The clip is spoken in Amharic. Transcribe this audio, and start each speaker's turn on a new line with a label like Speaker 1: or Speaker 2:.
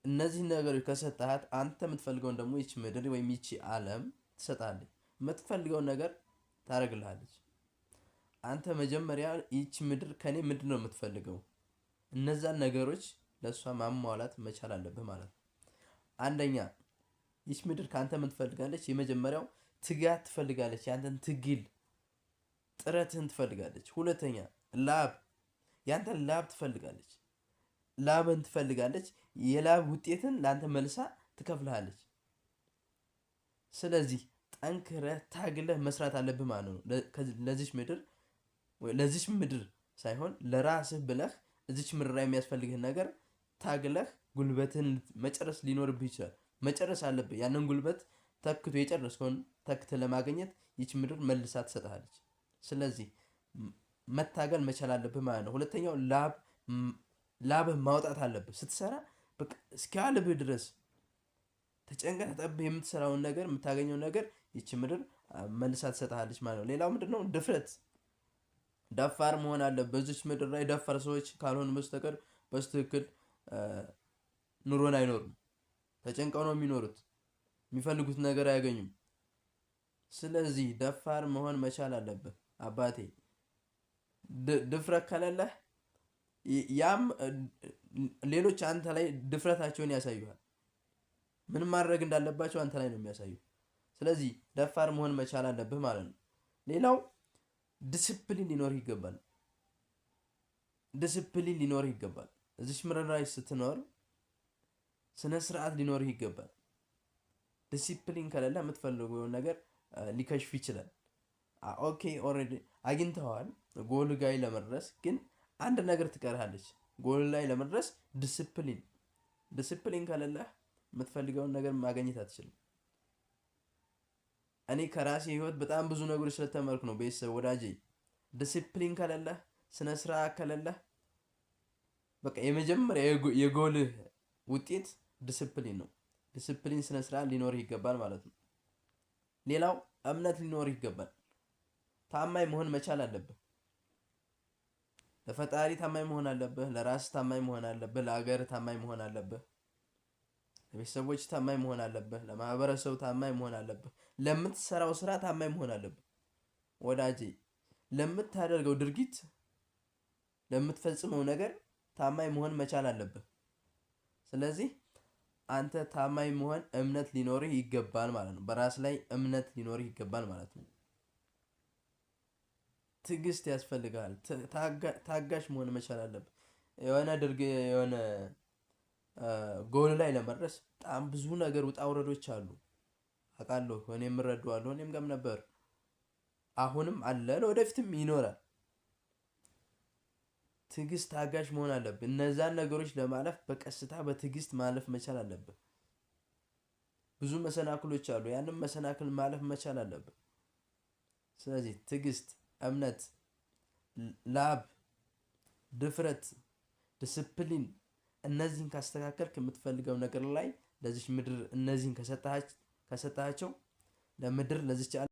Speaker 1: እነዚህን ነገሮች ከሰጠሃት አንተ የምትፈልገውን ደግሞ ይቺ ምድር ወይም ይቺ ዓለም ትሰጥሃለች። የምትፈልገውን ነገር ታደርግልሃለች። አንተ መጀመሪያ ይቺ ምድር ከኔ ምንድን ነው የምትፈልገው? እነዛን ነገሮች ለእሷ ማሟላት መቻል አለብህ ማለት ነው። አንደኛ ይች ምድር ከአንተ ምን ትፈልጋለች? የመጀመሪያው ትጋት ትፈልጋለች። ያንተን ትግል ጥረትህን ትፈልጋለች። ሁለተኛ ላብ፣ ያንተን ላብ ትፈልጋለች። ላብን ትፈልጋለች። የላብ ውጤትን ለአንተ መልሳ ትከፍልሃለች። ስለዚህ ጠንክረህ ታግለህ መስራት አለብህ ማለት ነው። ለዚች ምድር፣ ለዚች ምድር ሳይሆን ለራስህ ብለህ እዚች ምድር ላይ የሚያስፈልግህን ነገር ታግለህ ጉልበትህን መጨረስ ሊኖርብህ ይችላል። መጨረስ አለብህ። ያንን ጉልበት ተክቶ የጨረስከውን ተክተህ ለማግኘት ይች ምድር መልሳ ትሰጥሃለች። ስለዚህ መታገል መቻል አለብህ ማለት ነው። ሁለተኛው ላብ፣ ላብህ ማውጣት አለብህ። ስትሰራ በቃ እስኪያልብህ ድረስ ተጨንቀህ ተጠብህ የምትሰራውን ነገር የምታገኘውን ነገር ይቺ ምድር መልሳ ትሰጥሃለች ማለት ነው። ሌላው ምንድነው? ድፍረት፣ ደፋር መሆን አለብህ። በዚች ምድር ላይ ደፋር ሰዎች ካልሆኑ በስተቀር በትክክል ኑሮን አይኖሩም። ተጨንቀው ነው የሚኖሩት። የሚፈልጉት ነገር አያገኙም። ስለዚህ ደፋር መሆን መቻል አለብህ አባቴ። ድፍረት ከሌለህ ያም ሌሎች አንተ ላይ ድፍረታቸውን ያሳዩሃል። ምን ማድረግ እንዳለባቸው አንተ ላይ ነው የሚያሳዩ። ስለዚህ ደፋር መሆን መቻል አለብህ ማለት ነው። ሌላው ዲስፕሊን ሊኖርህ ይገባል። ዲስፕሊን ሊኖርህ ይገባል። እዚች ምድር ላይ ስትኖር ስነ ስርዓት ሊኖርህ ይገባል። ዲሲፕሊን ከሌለ የምትፈልገውን ነገር ሊከሽፍ ይችላል። Okay, already አግኝተዋል ጎል ጋይ ለመድረስ ግን አንድ ነገር ትቀርሃለች። ጎል ላይ ለመድረስ ዲሲፕሊን፣ ዲሲፕሊን ከሌለህ የምትፈልገውን ነገር ማግኘት አትችልም። እኔ ከራሴ ህይወት በጣም ብዙ ነገሮች ስለተማርኩ ነው። ቤተሰብ ወዳጄ፣ ዲሲፕሊን ከሌለህ፣ ስነ ስርዓት ከሌለህ በቃ የመጀመሪያ የጎልህ ውጤት ዲሲፕሊን ነው። ዲሲፕሊን፣ ስነ ስርዓት ሊኖርህ ይገባል ማለት ነው። ሌላው እምነት ሊኖርህ ይገባል። ታማኝ መሆን መቻል አለብህ። ለፈጣሪ ታማኝ መሆን አለብህ። ለራስህ ታማኝ መሆን አለብህ። ለሀገር ታማኝ መሆን አለብህ። ለቤተሰቦች ታማኝ መሆን አለብህ። ለማህበረሰቡ ታማኝ መሆን አለብህ። ለምትሰራው ስራ ታማኝ መሆን አለብህ። ወዳጄ፣ ለምታደርገው ድርጊት፣ ለምትፈጽመው ነገር ታማኝ መሆን መቻል አለብህ። ስለዚህ አንተ ታማኝ መሆን፣ እምነት ሊኖርህ ይገባል ማለት ነው። በራስ ላይ እምነት ሊኖርህ ይገባል ማለት ነው። ትዕግስት ያስፈልግሃል። ታጋሽ መሆን መቻል አለብህ። የሆነ ድርግ የሆነ ጎል ላይ ለመድረስ በጣም ብዙ ነገር ውጣ ውረዶች አሉ። አውቃለሁ፣ እኔም እረዳዋለሁ። እኔም ጋርም ነበር። አሁንም አለ፣ ለወደፊትም ይኖራል። ትዕግስት፣ ታጋሽ መሆን አለብህ። እነዛን ነገሮች ለማለፍ በቀስታ በትዕግስት ማለፍ መቻል አለብህ። ብዙ መሰናክሎች አሉ። ያንን መሰናክል ማለፍ መቻል አለብህ። ስለዚህ ትዕግስት፣ እምነት፣ ላብ፣ ድፍረት፣ ዲስፕሊን እነዚህን ካስተካከልክ የምትፈልገው ነገር ላይ ለዚች ምድር እነዚህን ከሰጠሃቸው ለምድር ለዚች